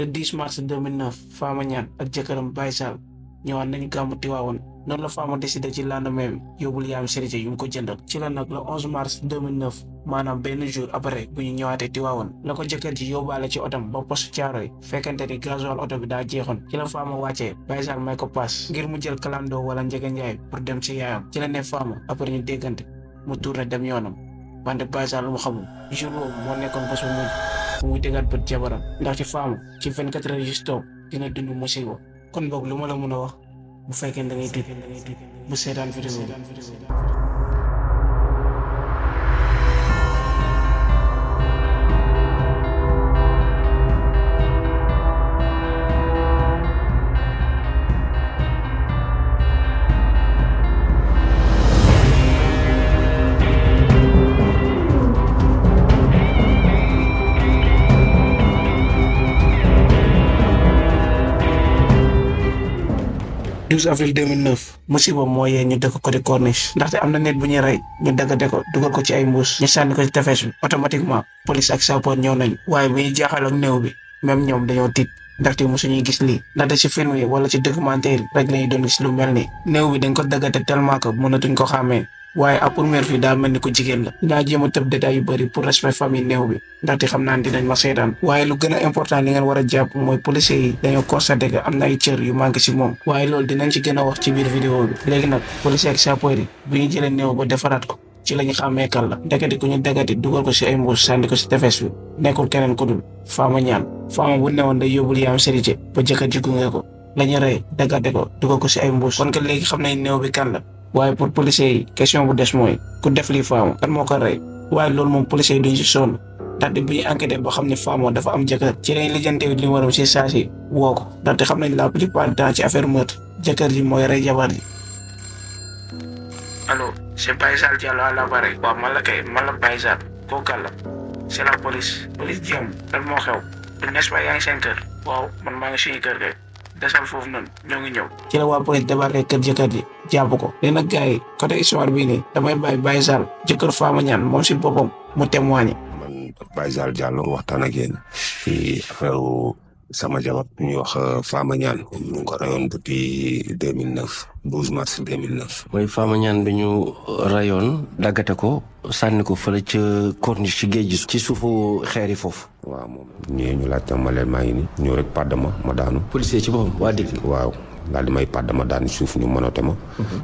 le 10 mars 2009 Fama Niane ak jëkkëram Baye Sall ñëwaat nañu gàmmu Tiwaawoon noonu la Fama décidé ci lendemain bi yóbbul yaayam Serigne yu mu ko jëndal ci la nag le 11 mars 2009 maanaam benn jour après bu ñu ñëwaatee Tiwaawoon la ko jëkkër ji yóbbaale ci otom ba poste Thiaroye fekkente ni gasoil oto bi daa jeexoon ci la Fama wàccee Baye Sall may ko paas ngir mu jël kalandoo wala njëganjaay pour dem ci yaayam ci la ne Fama après ñu déggante mu tourné dem yoonam wante Baye Sall mu xamul jour boobu moo nekkoon bés bu mujj bu muy déggaat bët jabaram ndax ci Fama ci 24 heures yu toog dina dund musiba kon boog lu ma la mën a wax bu fekkee da ngay dégg bu seetaan vidéo bi 12 avril 2009 musiba moo yee ñu dëkk côté Corniche ndaxte am na nit bu ñuy rey ñu daggate ko dugal ko ci ay mbuus ñu sànni ko ci tefes bi automatiquement police ak sapeur ñëw nañ waaye bu ñu jaaxal ak néew bi même ñoom dañoo tiit ndaxte mosuñuy gis lii ndaxte ci film yi wala ci documentaire rek lañuy doon gis lu mel nii néew bi dañ ko daggate tellement que mënatuñ ko xàmmee waaye à première vue daa mel ni ko jigéen la dinaa jéem a tëb détails yu bëri pour respect famille néew bi ndaxte xam naa ne dinañ ma seetaan waaye lu gën a important li ngeen war a jàpp mooy policiers yi dañoo constaté que am na ay cër yu manqué si moom waaye loolu dinañ ci gën a wax ci biir vidéo bi léegi nag policiers ak sapeurs yi bu ñu jëlee néew ba defaraat ko ci la ñu xàmmee kan la ndekete ku ñu daggati dugal ko si ay mbuus sànni ko si tefes bi nekkul keneen ku dul Fama Niane Fama bu newoon day yóbbul yaam Serigne ba jëkkër ji gunge ko la ñu rey daggate ko dugal ko si ay mbuus kon que léegi xam nañ néew bi kan la waaye pour policiers yi question bu des mooy ku def lii Fama kan moo ko rey waaye loolu moom policiers yi duñ si sonn ndaxte bu ñu enquêté ba xam ne Fama dafa am jëkkër ci lañ lijjante li mu waram si saa si woo ko ndaxte xam nañ la plupart du temps ci affaire meurtre jëkkër ji mooy rey jabar ji. allo c'est Baye Sall Diallo à l'appareil. waaw man la kay man la Baye Sall kooku kan la c'est la police jéem lan moo xew du n'est-ce pas yaa ngi seen kër waaw man maa ngi suñu kër kay desal foofu noonu ñoo ngi ñëw. ci la waa police débarqué kër jëkkër ji jàpp ko léegi nag gars yi côté histoire bii nii damay bàyyi Baye Sall jëkkër Fama Niane moom si boppam mu témoigné. man Baye Sall Diallo waxtaan ak yéen ci affaire sama jabar ñuy wax Fama Niane ñu ngi ko rayoon depuis 2009 12 mars 2009. mooy Fama Niane bi ñu rayoon daggate ko sànni ko fële ca corniche ci géej gi ci suufu xeer yi foofu. waaw moom ñii ñu laajte ma leen maa ngi nii ñëw rek pàdd ma daanu. policier ci boppam waa dégg. waaw daal di may pàdd ma daanu suuf ñu mënote ma.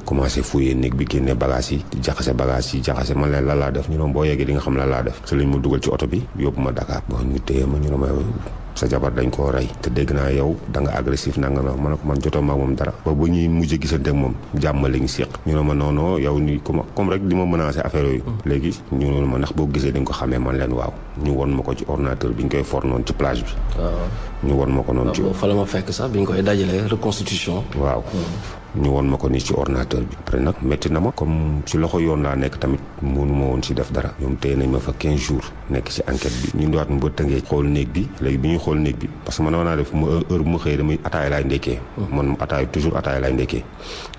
commencé fouiller néeg bi génne bagage yi jaxase bagage yi jaxase ma leen la laa def ñu ne boo yeggee di nga xam la laa def. su lañ ma dugal ci oto bi yóbbu ma Dakar. bon ñu téye ma ñu ne ma sa jabar dañ koo rey te dégg naa yow da nga agressif nanga ma ne ko man jotoo ma moom dara ba bu ñuy mujj gisante ak moom jàmm la ñu séq ñu ne ma non yow ni comme rek di ma menacé affaire yooyu léegi ñu ne ma ndax boo gisee dañ ko xamee man leen waaw ñu won ma ko ci ordinateur bi ñu koy for noonu ci plage bi ñu won ma ko noonu ci fa la ma fekk sax bi ñu koy dajalee reconstitution waaw ñu won ma ko nii ci ordinateur bi après nag métti na ma comme ci loxo yoon laa nekk tamit mënu ma woon si def dara ñoom téye nañ ma fa 15 jours nekk ci enquête bi ñu ndiwaat ma ba tëngee xool néeg bi léegi bi ñuy xool néeg bi parce que man naa def heure bu ma xëyee damay ataaya laay ndekkee man toujours ataaya laay ndekkee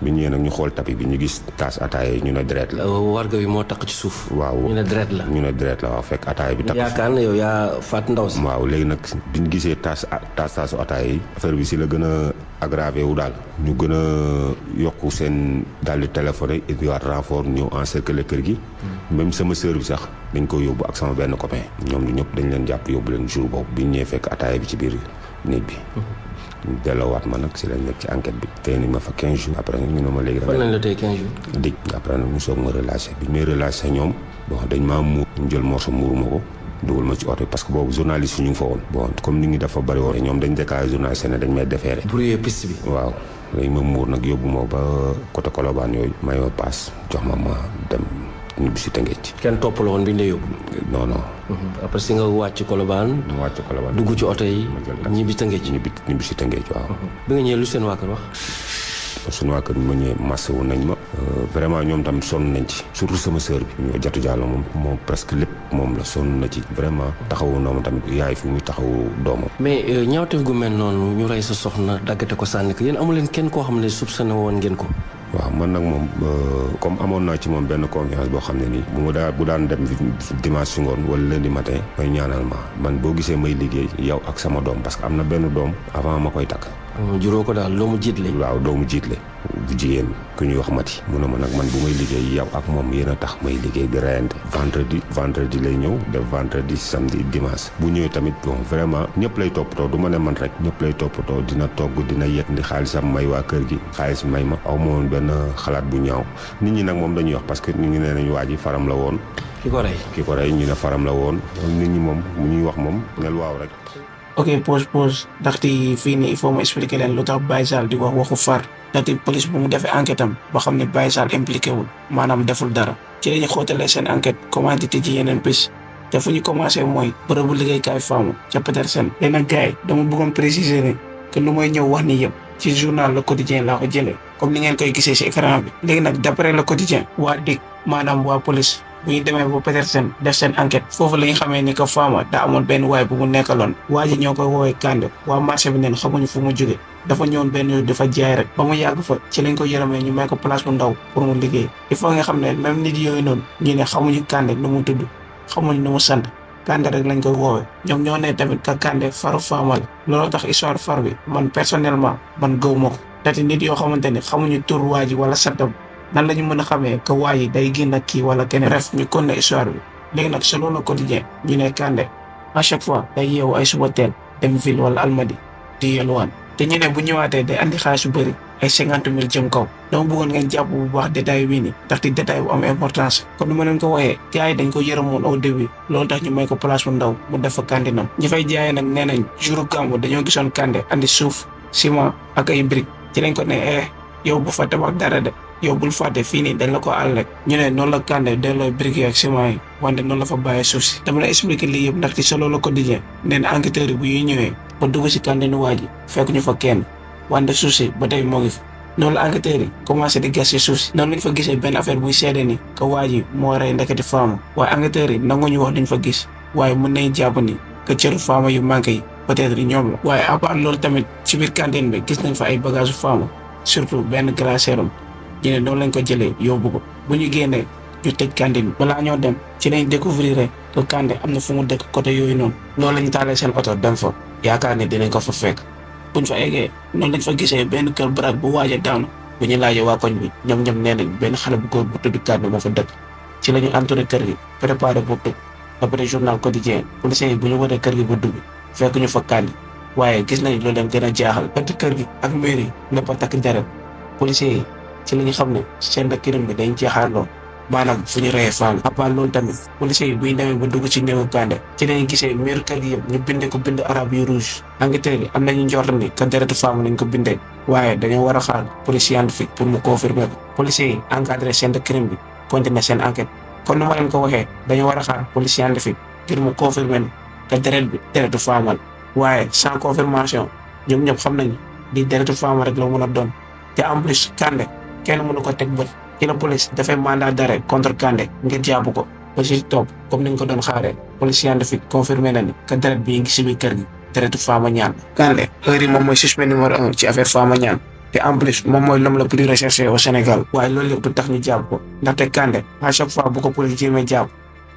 bi ñëwee nag ñu xool tapis bi ñu gis taas ataaya yi ñu ne deret la warga bi moo takk ci suuf waaw ñu ne deret la waaw fekk ataaya bi takk yaakaar na yow yaa faat ndaw si waaw léegi nag bi ñu gisee taasu ataaya yi affaire bi si la gën a aggravé wu daal ñu gën a yokku seen daal di téléphoné et puis waat renfort ñëw encercler kër gi même sama sœur bi sax dañ ko yóbbu ak sama benn copain ñoom du ñëpp dañ leen jàpp yóbbu leen jour boobu bi ñu ñëwee fekk ataaya bi ci biir néeg bi ñu delloowaat ma nag si lañ nekk ci enquête bi tey nañ ma fa 15 jours après ñu ne ma léegi fan lañ la tey 15 jours dig après nag ñu soog ma relâché bi ñu may relâché ñoom bon dañ maa muur ñu jël morceau muuru ma ko dugal ma ci oto parce que boobu journaliste yi ñu ngi fa woon bon comme nit ñi dafa bëri woon ñoom dañ déclaré journaliste ne dañ may déféré brouillé piste bi waaw léegi ma muur nag yóbbu ma ba côté Colobane yooyu may ma paas jox ma dem ñibbi si Tëngéej. kenn topp la woon bi ñu lay yóbbu. non. après si nga wàcc Colobane. mu wàcc Colobane dugg ci oto yi. ñibbi Tëngéej. ñibbi si Tëngéej waaw. bi nga ñëwee lu seen waa kër wax. suñu waa kër ma ñëwee massé wu nañ ma vraiment ñoom tamit sonn nañ ci surtout sama sœur bi ñu Jatu Diallo moom presque lépp moom la sonn na ci vraiment taxawu na ma tamit yaay fi muy taxawu doomam. mais ñaawteef gu mel noonu ñu rey sa soxna daggate ko sànni ko yéen amu leen kenn koo xam ne soupçonné woon ngeen ko. waaw man nag moom comme amoon naa ci moom benn confiance boo xam ne nii bu daan dem dimanche si ngoon wala lundi matin may ñaanal ma man boo gisee may liggéey yow ak sama doom parce que am na benn doom avant ma koy takk. juróo ko daal doomu jiitle. waaw doomu jiitle bu jigéen ku ñuy wax Mati mu ne ma nag man bu may liggéey yow ak moom yéen a tax may liggéey di reyante vendredi lay ñëw def vendredi samedi dimanche bu ñëwee tamit bon vraiment ñëpp lay toppatoo du ma ne man rek ñëpp lay toppatoo dina togg dina yet ndi xaalisam may waa kër gi xaalis may ma aw ma woon benn xalaat bu ñaaw nit ñi nag moom dañuy wax parce que ñu ngi nee nañu waa ji faram la woon. ki ko rey ñu ne faram la woon nit ñi moom mu ñuy wax moom nel waaw rek. ok pause ndaxte fii nii il faut ma expliquer leen lu tax Baye Zale di wax waxu far ndaxte police bu mu defee enquête am ba xam ne Baye Zale impliqué wul maanaam deful dara ci la ñu xóotalee seen enquête commencé di tëj yeneen piste te fu ñu commencé mooy bërëbu liggéeykaay faamu ca Petersen. léegi nag gars yi dama bëggoon préciser ne que lu may ñëw wax ni yëpp ci journal Le Quotidien laa ko jëlee comme ni ngeen koy gisee ci écran bi. léegi nag d'après Le Quotidien waa DIC maanaam waa police bu ñu demee ba Petersen def seen enquête foofu la ñu xamee ni que Fama daa amoon benn waay bu mu nekkaloon waa ji ñoo koy woowee Kande waa marché bi neen xamuñu fu mu jóge dafa ñëwoon benn yoon dafa jaay rek ba mu yàgg fa ci lañ ko yërëmee ñu may ko place bu ndaw pour mu liggéey. il faut nga xam ne même nit yooyu noonu ñu ne xamuñu Kande nu mu tudd xamuñu nu mu sant Kande rek lañ koy woowee ñoom ñoo ne tamit ka Kande faru Fama la looloo tax histoire far bi man personnellement man gëw ma ko ndaxte nit yoo xamante ne xamuñu tur waa ji wala santam nan la ñu mën a xamee que waa yi day génn ak kii wala keneen. bref ñu kon ne histoire bi léegi nag selon Le Quotidien ñu ne Kande à chaque fois day yeewu ay suba teel dem ville wala Almadi di yelwaan te ñu ne bu ñëwaatee day andi xaalis yu bëri ay 50 000 jëm kaw. dama bëggoon ngeen jàpp bu baax détail bii nii ndaxte détail bu am importance comme ni ma leen ko waxee gars yi dañ ko yërëmoon au début loolu tax ñu may ko place bu ndaw mu def fa kandinam ñi fay jaayee nag nee nañ jour gàmmu dañoo gisoon Kande andi suuf ciment ak ay briques ci lañ ko ne yow bu fa tabax dara de. yow bul fàtte fii nii dañ la ko àll rek ñu ne noonu la Kande delloo briques yi ak ciment yi wante noonu la fa bàyyee suuf si. dama la expliquer lii yëpp ndaxte solo Le Quotidien nee na enquêteurs yi bu ñuy ñëwee ba dugg si Kande nu waa ji fekk ñu fa kenn wante suuf si ba tey moo ngi fi noonu la enquêteurs yi commencé di gas si suuf si noonu lañ fa gisee benn affaire buy seede ni que waa ji moo rey ndeketi Fama waaye enquêteurs yi nangu ñu wax duñ fa gis waaye mën nañ jàpp ni que cëru Fama yu manqué yi peut-être ñoom la. waaye à part loolu tamit ci biir cantine bi gis nañ fa ay bagages Fama surtout benn glacière ñu ne noonu lañ ko jëlee yóbbu ko bu ñu génnee ñu tëj cantine bi balaa ñoo dem ci lañ découvrir que Kande am na fu mu dëkk côté yooyu noonu loolu la ñu taalee seen oto dem fa yaakaar ne dinañ ko fa fekk buñ fa eggee noonu lañ fa gisee benn kër baraak bu waaj a daanu bu ñu laajee waa koñ bi ñoom nee nañ benn xale bu góor bu tudd Kande moo fa dëkk ci la ñu entouré kër gi préparé pour tëj après journal quotidien policiers yi bu ñu waree kër gi ba dugg fekk ñu fa Kande waaye gis nañ loolu leen gën a jaaxal ëtt kër gi ak mairie lépp a takk deret policiers yi ci la ñu xam ne seen crime bi dañ jeexaarloo maanaam fu ñu reyee Fama. à part loolu tamit policiers yi bu ñu demee ba dugg ci néewu Kande ci lañu gisee miiru kër gi yëpp ñu bindee ko bind arabe yu rouge enquêteurs yi am nañu njort ni que deretu Fama lañ ko bindee waaye dañoo war a xaar police scientifique pour mu confirmer ko policiers yi encadré scène de crime bi continuer seen enquête comme ni ma leen ko waxee dañoo war a xaar police scientifique ngir mu confirmer ni que deret bi deretu Fama la waaye sans confirmation ñoom ñëpp xam nañu di deretu Fama rek la mën a doon te en plus Kande kenn mënu ko teg bët ci la police dafay mandat d'arrêt contre Kande ngir jàpp ko ba si topp comme ni ñu ko doon xaaree police scientifique confirmé na ni que deret bii ngi si biir kër gi deretu Fama Niane. Kande heure yi moom mooy suspect numéro 1 ci affaire Fama Niane te en plus moom mooy l'homme le plus recherché au Sénégal waaye loolu yëpp du tax ñu jàpp ko ndaxte Kande à chaque fois bu ko police jéemee jàpp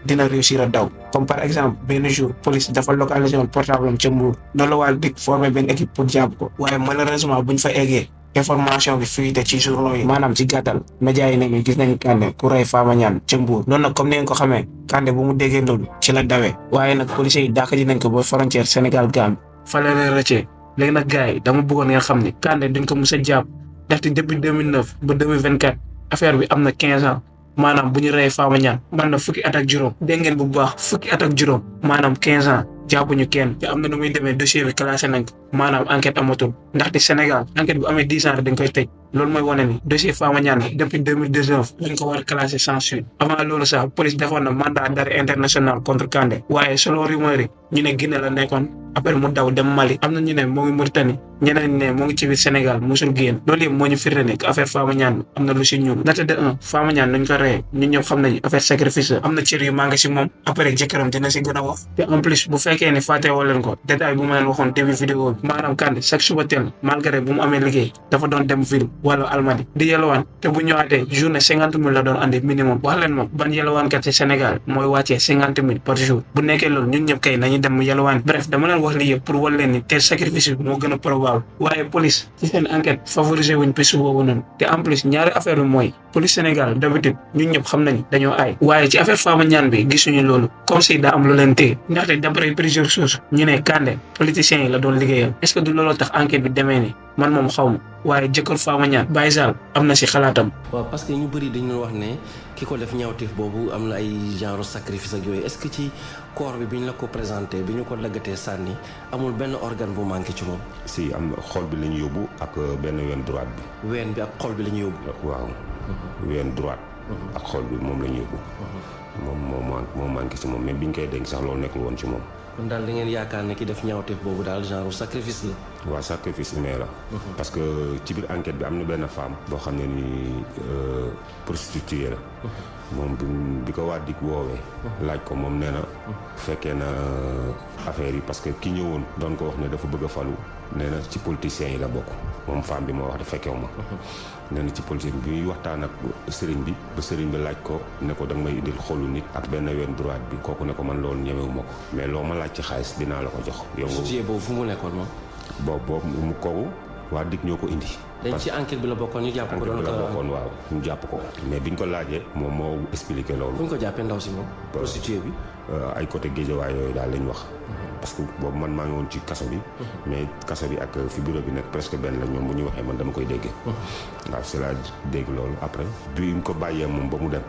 dina réussir a daw comme par exemple benn jour police dafa localisé woon portable am ca Mbour noonu la waa DIC formé benn équipe pour jàpp ko waaye malheureusement buñ fa eggee information bi fuité ci journaux yi maanaam ci gàttal médias yi nañu gis nañu Kande ku rey Fama Niane ca Mbour loolu nag comme ni ngeen ko xamee Kande bu mu déggee loolu ci la dawee waaye nag policiers yi dàq ji nañ ko ba frontière Sénégal Gambie fa la leen rëccee léegi nag gars yi dama bëggoon ngeen xam ne Kande duñ ko mës a jàpp ndaxte depuis 2009 ba 2024 affaire bi am na 15 ans maanaam bu ñu rey Fama Niane man na fukki at ak juróom dégg ngeen bu baax fukki at ak juróom maanaam 15 ans jàppuñu kenn te am na nu muy demee dossier bi classé nañ ko maanaam enquête amatul ndaxte Sénégal enquête bu amee 10 ans dañ koy tëj loolu mooy wane ni dossier Fama Niane bi depuis 2019 lañ ko war a classé sans suite avant loolu sax police defoon na mandat d'arrêt international contre Kande waaye selon rumeur yi ñu ne Guinée la nekkoon après mu daw dem Mali am na ñu ne moo ngi Mauritanie ñeneen ne moo ngi ci biir Sénégal musul génn loolu yëpp moo ñu firnde ne que affaire Fama Niane bi am na lu si ñuul ndaxte de un Fama Niane nuñ ko reyee ñun ñëpp xam nañu affaire sacrifice am na cër yu manqué si moom après jëkkëram dina si gën a wax te en plus bu fekkee ne fàtte woo leen ko détail bu ma leen waxoon début vidéo bi maanaam Kande chaque suba teel malgré bu mu amee liggéey dafa doon dem ville wala Almadi di yelwaan te bu ñëwaatee journée 50,000 la doon andi minimum wax leen moom ban yelwaankat ci Sénégal mooy wàccee 50,000 par jour bu nekkee loolu ñun ñëpp kay nañu dem yelwaan bref dama leen wax lii yëpp pour wan leen ni te sacrifice bi moo gën a probable waaye police ci seen enquête favoriser wuñ piste boobu noonu te en plus ñaari affaire bi mooy police Sénégal d'habitude ñun ñëpp xam nañu dañoo aay waaye ci affaire Fama Niane bi gisuñu loolu comme si daa am lu leen téye ndaxte d'après plusieurs sources ñu ne Kandé politiciens yi la doon liggéeyal est-ce que du looloo tax enquête bi demee ni man moom xaw ma waaye jëkkër Fama Niane Baye Sall am na si xalaatam. waaw parce que ñu bëri dañu doon wax ne ki ko def ñaawteef boobu am na ay genre sacrifice ak yooyu est-ce que ci corps bi ñu la ko présenté bi ñu ko daggatee sànni amul benn organe bu manqué ci moom. si am na xol bi la ñu yóbbu ak benn ween droite bi. ween bi ak xol bi la ñu yóbbu. waaw ween droite. ak xol bi moom la ñu yóbbu. moo manqué ci moom mais biñ koy denc sax loolu nekkul woon ci moom. kon daal da ngeen yaakaar ne ki def ñaawteef boobu daal genre sacrifice la. waaw sacrifice humain la. parce que ci biir enquête bi am na benn femme boo xam ne ni prostituée la. moom bi ko waa DIC woowee. laaj ko moom nee na. fekkee na affaire yi parce que ki ñëwoon doon ko wax ne dafa bëgg a falu nee na ci politiciens yi la bokk moom femme bi moo wax de fekkewu ma. nee na ci politique bi ñuy waxtaan ak sëriñ bi ba sëriñ bi laaj ko ne ko da nga may indil xolu nit ak benn ween droite bi kooku ne ko man loolu ñemewu ma ko mais loo ma laaj ci xaalis dinaa la ko jox. yow nga boobu fu mu nekkoon moom. boobu mu kooku waa DIC ñoo ko indi. dañ ci enquête bi la bokkoon ñu jàpp ko doon la bokkoon waaw ñu jàpp ko. mais biñ ko laajee moom moo expliqué loolu. fu ñu ko jàppee ndaw si moom. prostituée bi. ay côté Guédiawaye yooyu daal lañ wax. parce que boobu man maa ngi woon ci kaso bi. mais kaso bi ak fi bureau bi nekk presque benn la ñoom bu ñu waxee man dama koy déggee. waaw c'est la dégg loolu après. bi ñu ko bàyyee moom ba mu dem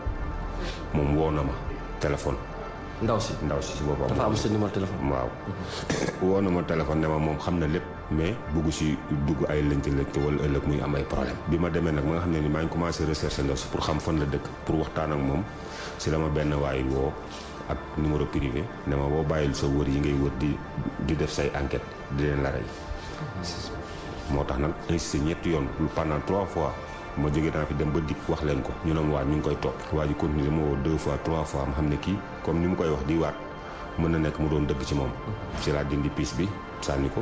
moom woo na ma téléphone. ndaw si si boppam. dafa am sa numéro téléphone. waaw woo na ma téléphone ne ma moom xam na lépp mais bugg si dugg ay lënt wala ëllëg muy am ay problème bi ma demee nag ma nga xam ne ni maa ngi commencé rechercher ndaw si pour xam fan la dëkk pour waxtaan ak moom si la ma benn waay woo ak numéro privé ne ma boo bàyyil sa wër yi ngay wër di def say enquête di leen la rey. moo tax nag insisté ñetti yoon pendant 3 fois. ma jógee naa fi dem ba DIC wax leen ko ñu ne ma waa ñu ngi koy topp waa ji continuer ma woo 2 fois 3 fois ma xam ne kii comme ni mu koy wax di waat mën na nekk mu doon dëgg ci moom. ci laa dindi piis bi sànni ko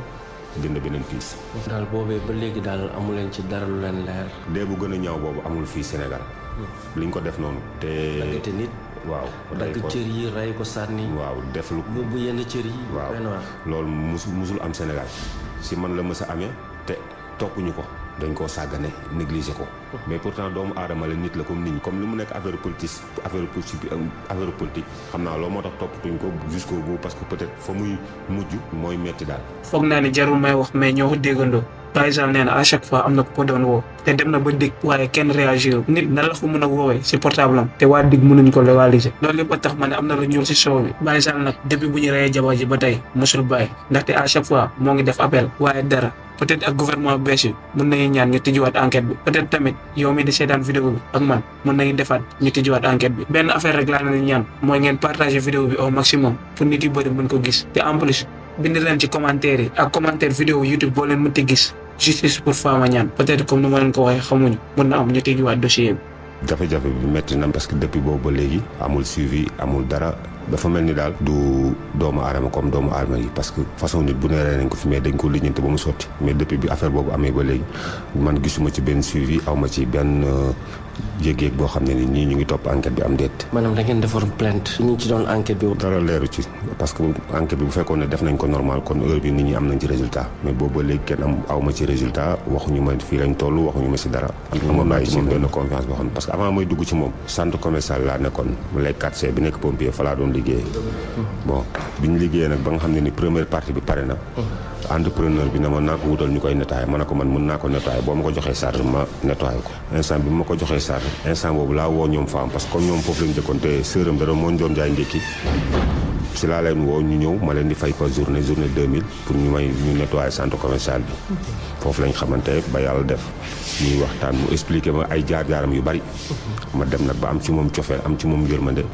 jënd beneen piis. daal boobee ba léegi daal amu leen ci dara lu leen leer. dee bu gën a ñaaw boobu amul fii Sénégal. liñ ko def noonu te. daggate nit. waaw dagg cër yi rey ko sànni. waaw def lu. yóbbu yenn cër yi. waaw loolu musul am Sénégal si man la mës a amee te toppuñu ko. dañ koo sàggane négligé ko. mais pourtant doomu aadama la nit la comme nit ñi comme li mu nekk affaire politique xam naa loolu moo tax toppatuñ ko jusqu'au bout parce que peut-être fa muy mujj mooy metti daal. foog naa ne jarul may wax mais ñoo ko déggandoo. par exemple nee na à chaque fois am na ko doon woo te dem na ba DIC waaye kenn réagir nit nan la ko mën a woowee si portable am te waa DIC mënuñ ko localiser loolu lépp a tax ma ne am na lu ñuul si show bi Baye Sall nag depuis bu ñu reyee jabar ji ba tey mosul bàyyi ndaxte à chaque fois moo ngi def appel waaye dara peut-être ak gouvernement bu bees yi mën nañu ñaan ñu tijjiwaat enquête bi peut-être tamit yow mi di seetaan vidéo bi ak man mën nañu defaat ñu tijjiwaat enquête bi benn affaire rek laa leen ñaan mooy ngeen partager vidéo bi au maximum pour nit yu bëri mën ko gis te en plus bind leen ci commentaire yi ak commentaire vidéo YouTube boo leen mënti gis justice pour Fama Niane peut-être comme ni ma leen ko waxee xamuñu mën na am ñu tijjiwaat dossier bi. jafe-jafe bi métti na parce que depuis boobu ba léegi amul suivi amul dara dafa mel ni daal du doomu aadama comme doomu aadama yi parce que façon nit bu ne rey nañ ko fi mais dañ ko lijjanti ba mu sotti mais depuis bi affaire boobu amee ba léegi man gisuma ci benn suivi aw ma ci benn yëg-yëg boo xam ne ni ñii ñu ngi topp enquête bi am déet. maanaam da ngeen defoon plainte ñu ci doon enquête bi. dara leeru ci parce que enquête bi bu fekkoon ne def nañ ko normal kon heure bi nit ñi am nañ ci résultat mais boobu ba léegi kenn aw ma ci résultat waxuñu ma fii lañ toll waxuñu ma si dara. amoon naa ci moom benn confiance boo xam ne parce que avant may dugg ci moom centre commercial laa nekkoon mu lay 4C bi nekk pompier fa laa doon liggéey bon bi ñu liggéeyee nag ba nga xam ne ni première partie bi pare na entrepreneur bi ne ma naa ko wutal ñu koy nettoyer ma ne ko man mën naa ko nettoyer boo ma ko joxee charge ma nettoyer ko instant bi ma ko joxee charge instant boobu laa woo ñoom faam parce que comme ñoom foofu lañ jëkkoon te sërëm da doon moo doon jaay ndékki si laa leen woo ñu ñëw ma leen di fay par journée 2000 pour ñu nettoyer centre commercial bi foofu lañ xamante ba yàlla def ñuy waxtaan mu expliquer ma ay jaar-jaaram yu bari ma dem nag ba am ci moom cofeel am ci moom yërmande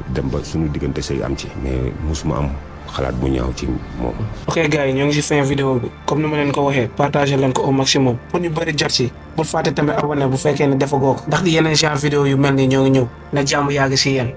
dem ba suñu diggante sëy am ci mais musuma am xalaat bu ñaaw ci moom. ok gars yi ñoo ngi si fin vidéo bi comme ni ma leen ko waxee partager leen ko au maximum pour ñu bëri jot si bul fàtte tamit abonné bu fekkee ne defagoo ko ndax di yeneen genre vidéo yu mel nii ñoo ngi ñëw na jàmm yàgg si yéen.